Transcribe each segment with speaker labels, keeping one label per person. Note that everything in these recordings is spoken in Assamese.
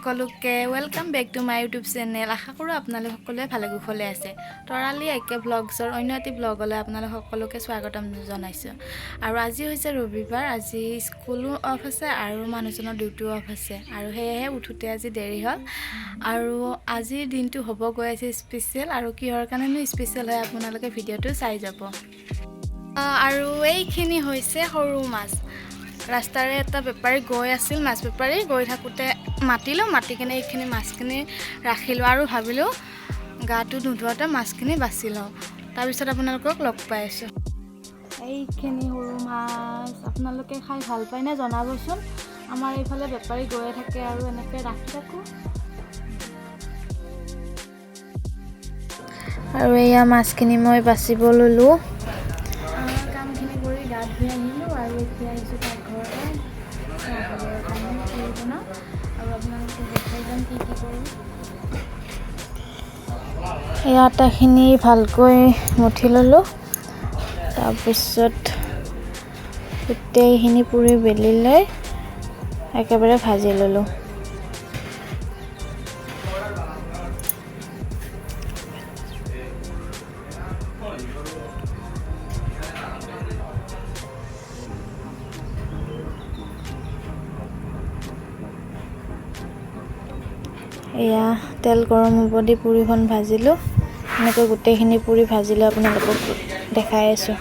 Speaker 1: সকলোকে welcome back to my YouTube channel. আশা কৰোঁ আপোনালোক সকলোৱে ভালে কুশলে আছে। তৰালি একে ব্লগছৰ অন্য এটি ব্লগলৈ আপোনালোক সকলোকে স্বাগতম জনাইছোঁ। আৰু আজি হৈছে ৰবিবাৰ। আজি স্কুলো অফ আছে আৰু মানুহজনৰ ডিউটিও অফ আছে আৰু সেয়েহে উঠোঁতে আজি দেৰি হ'ল। আৰু আজিৰ দিনটো হ'ব গৈ আছে স্পেচিয়েল, আৰু কিহৰ কাৰণেনো স্পেচিয়েল হয় আপোনালোকে ভিডিঅ'টো চাই যাব। আৰু এইখিনি হৈছে সৰু মাছ। ৰাস্তাৰে এটা বেপাৰী গৈ আছিল, মাছ বেপাৰী গৈ থাকোঁতে মাতিলোঁ, মাতি কিনে এইখিনি মাছখিনি ৰাখিলোঁ আৰু ভাবিলোঁ গাটো নোধোৱাতে মাছখিনি বাছি লওঁ। তাৰপিছত আপোনালোকক লগ পাই আছোঁ। এইখিনি সৰু মাছ আপোনালোকে খাই ভাল পায়নে জনাবচোন। আমাৰ এইফালে বেপাৰী গৈয়ে থাকে আৰু এনেকৈ ৰাখি থাকোঁ।
Speaker 2: আৰু এয়া মাছখিনি মই বাচিব ল'লোঁ।
Speaker 1: কামখিনি কৰি গা ধুই আহিলোঁ আৰু এতিয়া আহিছোঁ পাকঘৰতে চাহ খাবৰ কাৰণে পুৰি বনাওঁ আৰু আপোনালোকক দেখাই যাম কি কি কৰোঁ।
Speaker 2: এই আটাখিনি ভালকৈ মঠি ল'লোঁ। তাৰপিছত গোটেইখিনি পুৰি বেলি লৈ একেবাৰে ভাজি ল'লোঁ। এয়া তেল গৰম হ'ব দি পুৰিখন ভাজিলোঁ। এনেকৈ গোটেইখিনি পুৰি ভাজি লৈ আপোনালোকক দেখাই আছোঁ।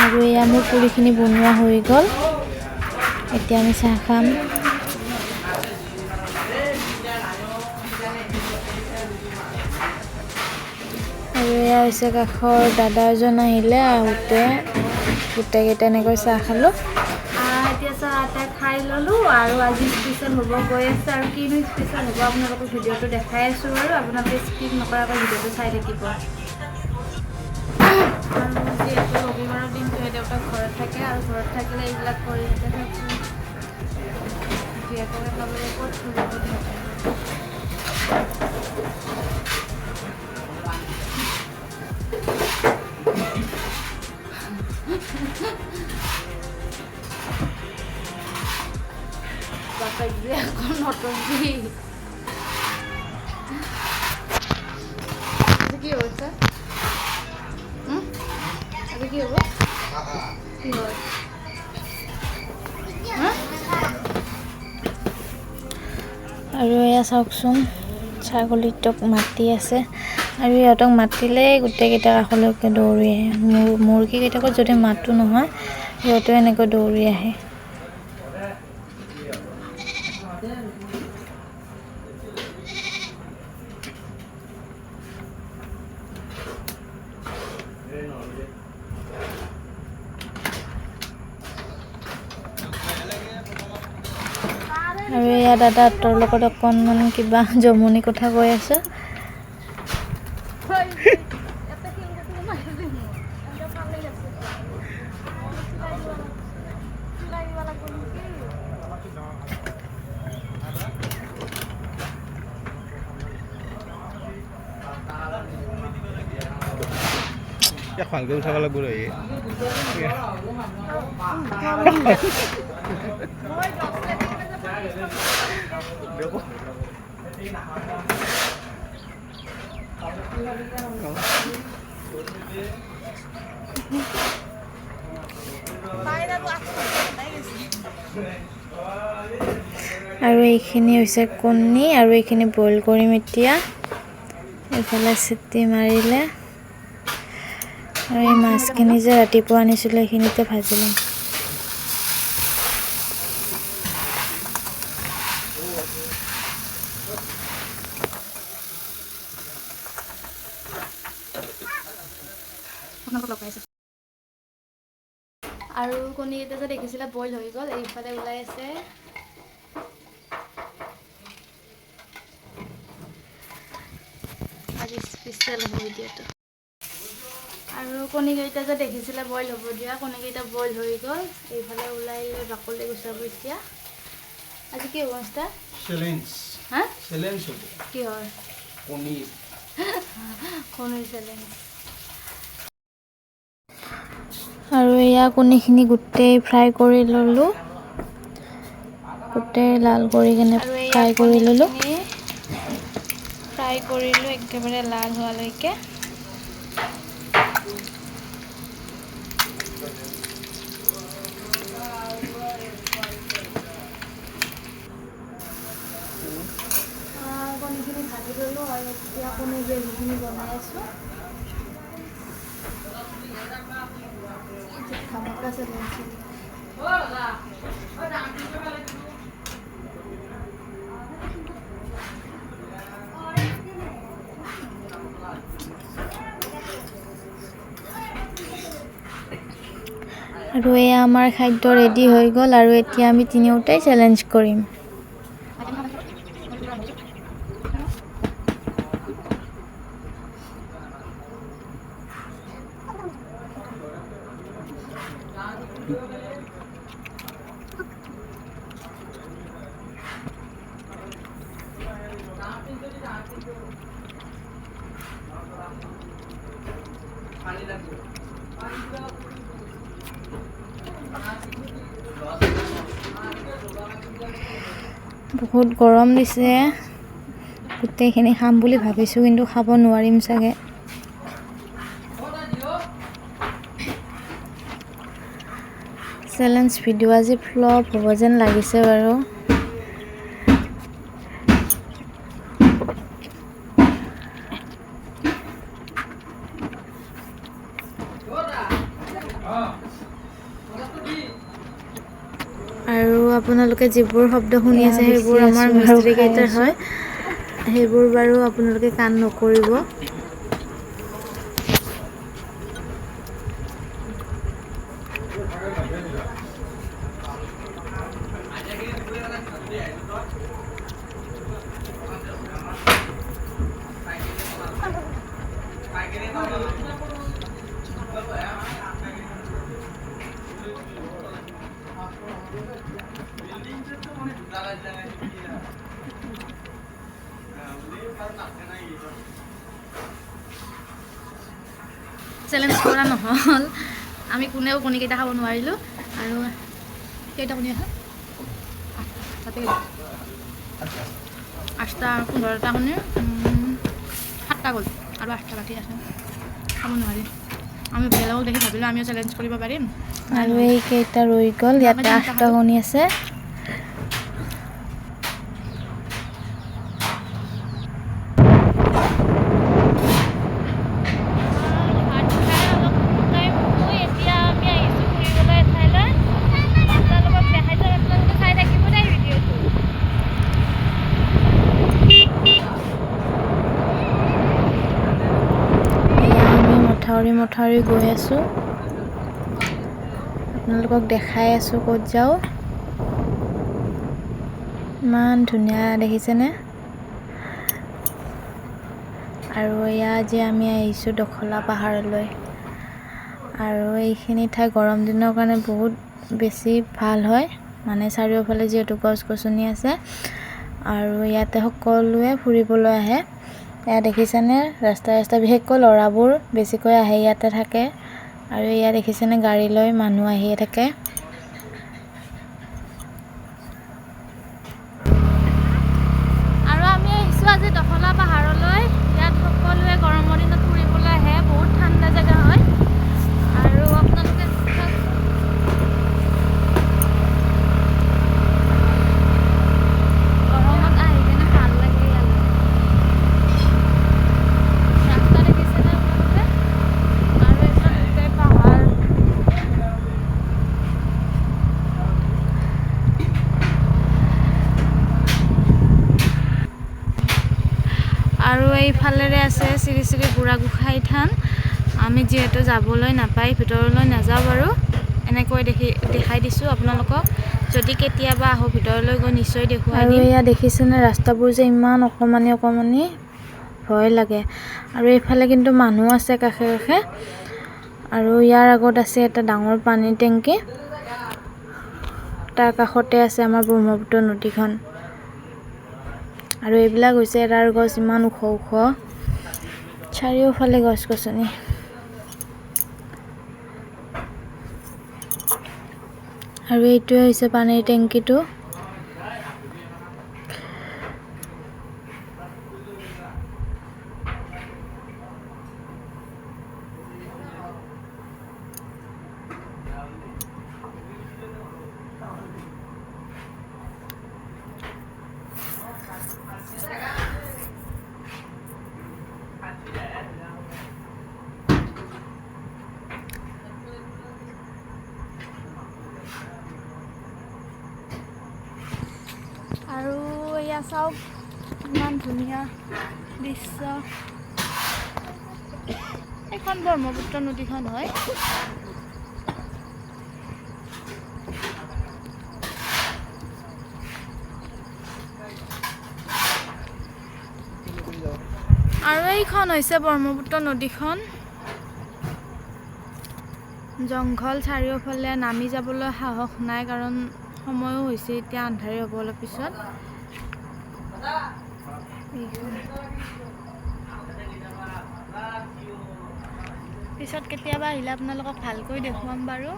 Speaker 2: আৰু এয়া মোৰ পুৰিখিনি বনোৱা হৈ গ'ল। এতিয়া আমি চাহ খাম। আৰু এয়া হৈছে কাষৰ দাদা এজন আহিলে, আহোঁতে গোটেইকেইটা এনেকৈ চাহ খালোঁ।
Speaker 1: এতিয়া চাহ এটা খাই ল'লোঁ আৰু আজি স্পেচিয়েল হ'ব গৈ আছে। আৰু কিনো স্পেচিয়েল হ'ব আপোনালোকক ভিডিঅ'টো দেখাই আছোঁ বাৰু, আপোনালোকে স্কিপ নকৰাকৈ ভিডিঅ'টো চাই থাকিব। আৰু যিহেতু ৰবিবাৰৰ দিনটোহে দেউতাক ঘৰত থাকে আৰু ঘৰত থাকিলে এইবিলাক কৰি থাকে। জীয়েককে খাবলৈ ক'ত খুজিব দেউতাই। বাপেক যে আকৌ নটংকি। আজি কি হৈছে? আজি কি হ'ব? কি হয়? হা?
Speaker 2: আৰু এয়া চাওকচোন, ছাগলীটোক মাতি আছে। আৰু ইহঁতক মাতিলেই গোটেইকেইটা কাষলৈকে দৌৰি আহে। মুৰ্গীকেইটাকো যদি মাতো নহয়, সিহঁতেও এনেকৈ দৌৰি আহে। আৰু এয়া দাদাহঁতৰ লগত অকণমান কিবা জমনি কথা কৈ আছে।
Speaker 3: ভালকে উঠাব লাগিব ৰে।
Speaker 2: আৰু এইখিনি হৈছে কণী আৰু এইখিনি বইল কৰিম এতিয়া। এইফালে চিটি মাৰিলে। আৰু এই মাছখিনি যে ৰাতিপুৱা আনিছিলোঁ, এইখিনিতে ভাজি ল'ম।
Speaker 1: আপোনালোকক লগ পাইছোঁ। আৰু কণীকেইটা যে দেখিছিলে বইল হৈ গ'ল, এইফালে ওলাই আছে। আজি স্পেচিয়েল হ'ব ভিডিঅ'টো। আৰু কণীকেইটা যে দেখিছিলে বইল হ'ব দিয়া, কণীকেইটা বইল হৈ গ'ল। এইফালে ওলাই লৈ বাকলি গুচাব এতিয়া। আজি কি হ'ব মাষ্টাৰ?
Speaker 3: চেলেঞ্জ।
Speaker 1: হা?
Speaker 3: চেলেঞ্জ হ'ব।
Speaker 1: কি হয়?
Speaker 3: পনীৰ।
Speaker 1: কণীৰ চেলেঞ্জ।
Speaker 2: আৰু এয়া কণীখিনি গোটেই ফ্ৰাই কৰি ল'লোঁ, গোটেই লাল কৰি কেনে
Speaker 1: আৰু এয়া
Speaker 2: ফ্ৰাই কৰি ল'লোঁ।
Speaker 1: কণীখিনি
Speaker 2: ফ্ৰাই কৰিলোঁ একেবাৰে লাল হোৱালৈকে। কণীখিনি ভাজি ল'লোঁ আৰু এতিয়া কণীৰ গ্ৰেভিখিনি বনাই আছোঁ। ধামাকা চেলেঞ্জ। আৰু এয়া আমাৰ খাদ্য ৰেডি হৈ গ'ল আৰু এতিয়া আমি তিনিওটাই চেলেঞ্জ কৰিম। বহুত গৰম দিছে, গোটেইখিনি খাম বুলি ভাবিছোঁ কিন্তু খাব নোৱাৰিম চাগে। চেলেঞ্জ ভিডিঅ' আজি ফ্লপ হ'ব যেন লাগিছে বাৰু। আৰু আপোনালোকে যিবোৰ শব্দ শুনি আছে সেইবোৰ আমাৰ মিস্ত্ৰী কেইটাৰ হয়, সেইবোৰ বাৰু আপোনালোকে কাণ নকৰিব।
Speaker 1: চেলেঞ্জ কৰা নহ'ল, আমি কোনেও কণীকেইটা খাব নোৱাৰিলোঁ। আৰু কেইটা কণী আছে? 8টা 15টা কণী, 7টা গ'ল আৰু 8টা বাকী আছে, খাব নোৱাৰি। আমি বেলেগক দেখি ভাবিলোঁ আমিও চেলেঞ্জ কৰিব পাৰিম।
Speaker 2: আৰু এইকেইটা ৰৈ গ'ল, ইয়াতে 8টা কণী আছে। মথাউৰি মথাউৰি গৈ আছোঁ, আপোনালোকক দেখাই আছোঁ ক'ত যাওঁ। ইমান ধুনীয়া দেখিছেনে? আৰু এয়া আজি আমি আহিছোঁ দখলা পাহাৰলৈ। আৰু এইখিনি ঠাই গৰম দিনৰ কাৰণে বহুত বেছি ভাল হয়, মানে চাৰিওফালে যিহেতু গছ গছনি আছে আৰু ইয়াতে সকলোৱে ফুৰিবলৈ আহে। এয়া দেখিছেনে ৰাস্তা ৰাস্তা বিশেষকৈ ল'ৰাবোৰ বেছিকৈ আহে, ইয়াতে থাকে। আৰু এয়া দেখিছেনে গাড়ী লৈ মানুহ আহিয়ে থাকে।
Speaker 1: আৰু আমি আহিছোঁ আজি দখলা পাহাৰলৈ। ইয়াত সকলোৱে গৰমৰ দিনত ফুৰিবলৈ আহে, বহুত ঠাণ্ডা জেগা হয়। আৰু আপোনালোকে গৰমত আহি কেনে ভাল লাগে ইয়ালৈ। ৰাস্তা দেখিছেনে আপোনালোকে? আৰু এইখন গোটেই পাহাৰ।
Speaker 2: আৰু এইফালেৰে আছে শ্ৰী শ্ৰী বুঢ়াগোসাঁই থান। আমি যিহেতু যাবলৈ নাপায় ভিতৰলৈ নাযাওঁ বাৰু, এনেকৈ দেখাই দিছোঁ আপোনালোকক। যদি কেতিয়াবা আহোঁ ভিতৰলৈ গৈ নিশ্চয় দেখুৱাই দিম। আৰু এয়া দেখিছেনে ৰাস্তাবোৰ যে ইমান অকণমানি অকণমানি, ভয় লাগে। আৰু এইফালে কিন্তু মানুহ আছে কাষে কাষে। আৰু ইয়াৰ আগত আছে এটা ডাঙৰ পানীৰ টেংকি, তাৰ কাষতে আছে আমাৰ ব্ৰহ্মপুত্ৰ নদীখন। আৰু এইবিলাক হৈছে এৰাৰ গছ, ইমান ওখ ওখ, চাৰিওফালে গছ গছনি। আৰু এইটোৱে হৈছে পানীৰ টেংকিটো।
Speaker 1: এয়া চাওক, ইমান ধুনীয়া দৃশ্য। এইখন ব্ৰহ্মপুত্ৰ নদীখন হয়। আৰু এইখন হৈছে ব্ৰহ্মপুত্ৰ নদীখন। জংঘল চাৰিওফালে, নামি যাবলৈ সাহস নাই, কাৰণ সময়ো হৈছে, এতিয়া আন্ধাৰে হ'ব অলপ পিছত। এইখন। পিছত কেতিয়াবা আহিলে আপোনালোকক ভালকৈ দেখুৱাম বাৰু।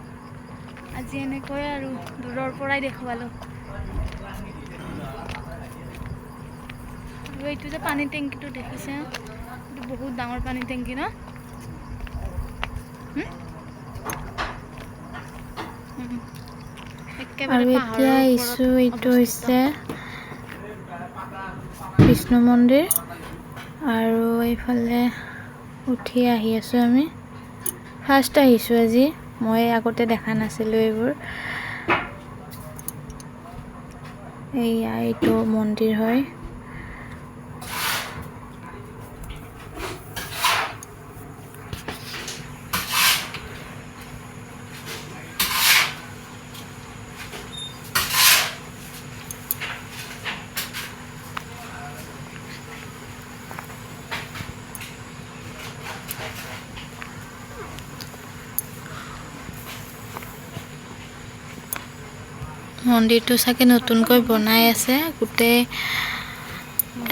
Speaker 1: আজি এনেকৈয়ে আৰু দূৰৰ পৰাই দেখুৱালোঁ। আৰু এইটো যে পানী টেংকিটো দেখিছে, এইটো বহুত ডাঙৰ পানী টেংকি ন? হুম? উম। একেবাৰে
Speaker 2: আৰু এতিয়া
Speaker 1: পাহাৰৰ ওপৰত
Speaker 2: আহিছোঁ, এইটো
Speaker 1: অৱস্থিত।
Speaker 2: হৈছে বিষ্ণু মন্দিৰ। আৰু এইফালে উঠি আহি আছোঁ আমি। ফাৰ্ষ্ট আহিছোঁ আজি, মই আগতে দেখা নাছিলোঁ এইবোৰ। এইয়া এইটো মন্দিৰ হয়। মন্দিৰটো চাগে নতুনকৈ বনাই আছে গোটেই।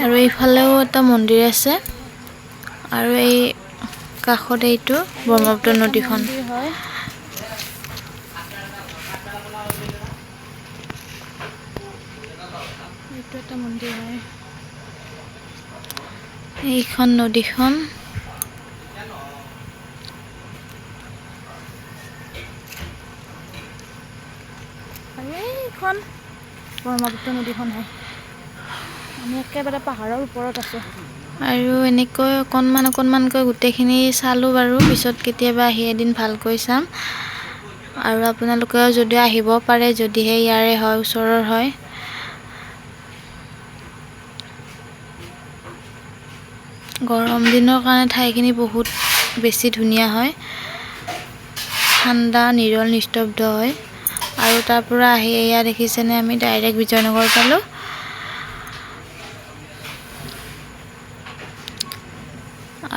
Speaker 2: আৰু এইফালেও এটা মন্দিৰ আছে। আৰু এই কাষত এইটো ব্ৰহ্মপুত্ৰ
Speaker 1: এইটো এটা
Speaker 2: নদীখন।
Speaker 1: মন্দিৰ হয়। এইটো এটা মন্দিৰ হয়।
Speaker 2: এইখন নদীখন।
Speaker 1: আৰু এইখন ব্ৰহ্মপুত্ৰ নদীখন হয়। আমি একেবাৰে পাহাৰৰ ওপৰত আছোঁ।
Speaker 2: আৰু এনেকৈ অকণমান অকণমানকৈ গোটেইখিনি চালোঁ বাৰু। পিছত কেতিয়াবা আহি এদিন ভালকৈ চাম। আৰু আপোনালোকেও যদি আহিব পাৰে, যদিহে ইয়াৰে হয়, ওচৰৰ হয়। গৰম দিনৰ কাৰণে ঠাইখিনি বহুত বেছি ধুনীয়া হয়, ঠাণ্ডা, নিৰল, নিস্তব্ধ হয়। আৰু তাৰ পৰা আহি এয়া দেখিছেনে, আমি ডাইৰেক্ট বিজয়নগৰ পালোঁ।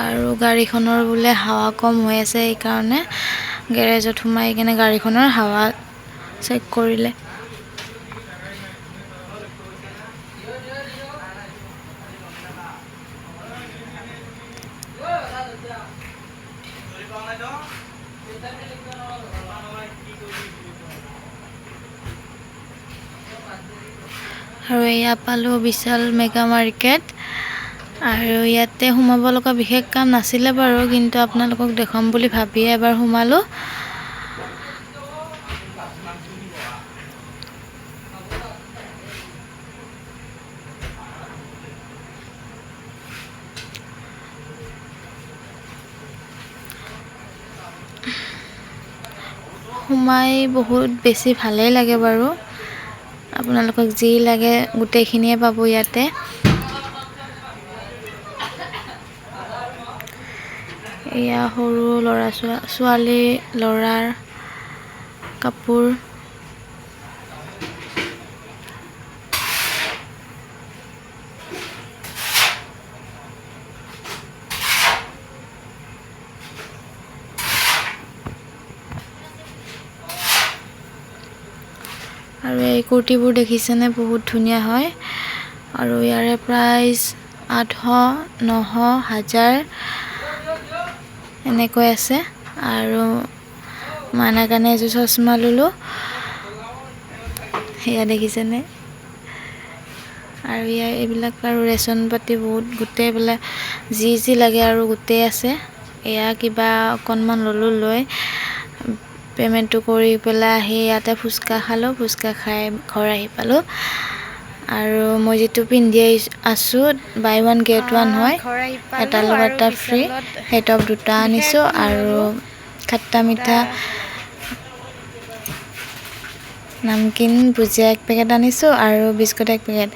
Speaker 2: আৰু গাড়ীখনৰ বোলে হাৱা কম হৈ আছে, সেইকাৰণে গেৰেজত সোমাই কিনে গাড়ীখনৰ হাৱা চেক কৰিলে। আৰু এয়া পালোঁ বিশাল মেগা মাৰ্কেট। আৰু ইয়াতে সোমাব লগা বিশেষ কাম নাছিলে বাৰু, কিন্তু আপোনালোকক দেখুৱাম বুলি ভাবিয়ে এবাৰ সোমালোঁ। সোমাই বহুত বেছি ভালেই লাগে বাৰু। আপোনালোকক যি লাগে গোটেইখিনিয়ে পাব ইয়াতে। এয়া সৰু ল'ৰা ছোৱালী ল'ৰাৰ কাপোৰ। আৰু এই কুৰ্তিবোৰ দেখিছেনে, বহুত ধুনীয়া হয়। আৰু ইয়াৰে প্ৰাইচ 800, 900, 1000 এনেকৈ আছে। আৰু মাইনাৰ কাৰণে এযোৰ চশমা ল'লোঁ, সেয়া দেখিছেনে। আৰু ইয়াৰ এইবিলাক আৰু ৰেচন পাতি বহুত গোটেইবিলাক যি যি লাগে আৰু গোটেই আছে। এয়া কিবা অকণমান ল'লোঁ, লৈ পে'মেণ্টটো কৰি পেলাই আহি ইয়াতে ফুচকা খালোঁ। ফুচকা খাই ঘৰ আহি পালোঁ। আৰু মই যিটো পিন্ধি আছোঁ, বাই ওৱান গেট ওৱান হয়,
Speaker 1: ঘৰ আহি পালোঁ
Speaker 2: এটাৰ লগত
Speaker 1: আৰু
Speaker 2: এটা ফ্ৰী।
Speaker 1: বিশালত
Speaker 2: সেই টপ দুটা
Speaker 1: বিশেষ
Speaker 2: আনিছোঁ
Speaker 1: একো
Speaker 2: আৰু
Speaker 1: নল'লো।
Speaker 2: খাট্টা মিঠা নামকিন ভুজিয়া এক পেকেট আনিছোঁ আৰু বিস্কুট এক পেকেট।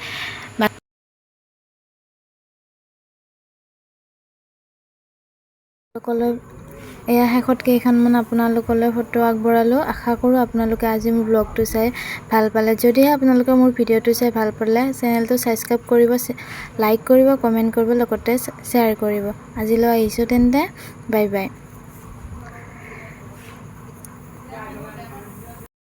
Speaker 2: সকলোৱে এয়া শেষত কেইখনমান আপোনালোকলৈ ফটো আগবঢ়ালোঁ। আশা কৰোঁ আপোনালোকে আজি মোৰ ব্লগটো চাই ভাল পালে। যদিহে আপোনালোকে মোৰ ভিডিঅ'টো চাই ভাল পালে, চেনেলটো ছাবস্ক্ৰাইব কৰিব, লাইক কৰিব, কমেণ্ট কৰিব, লগতে শ্বেয়াৰ কৰিব। আজিলৈ আহিছোঁ তেন্তে, বাই বাই।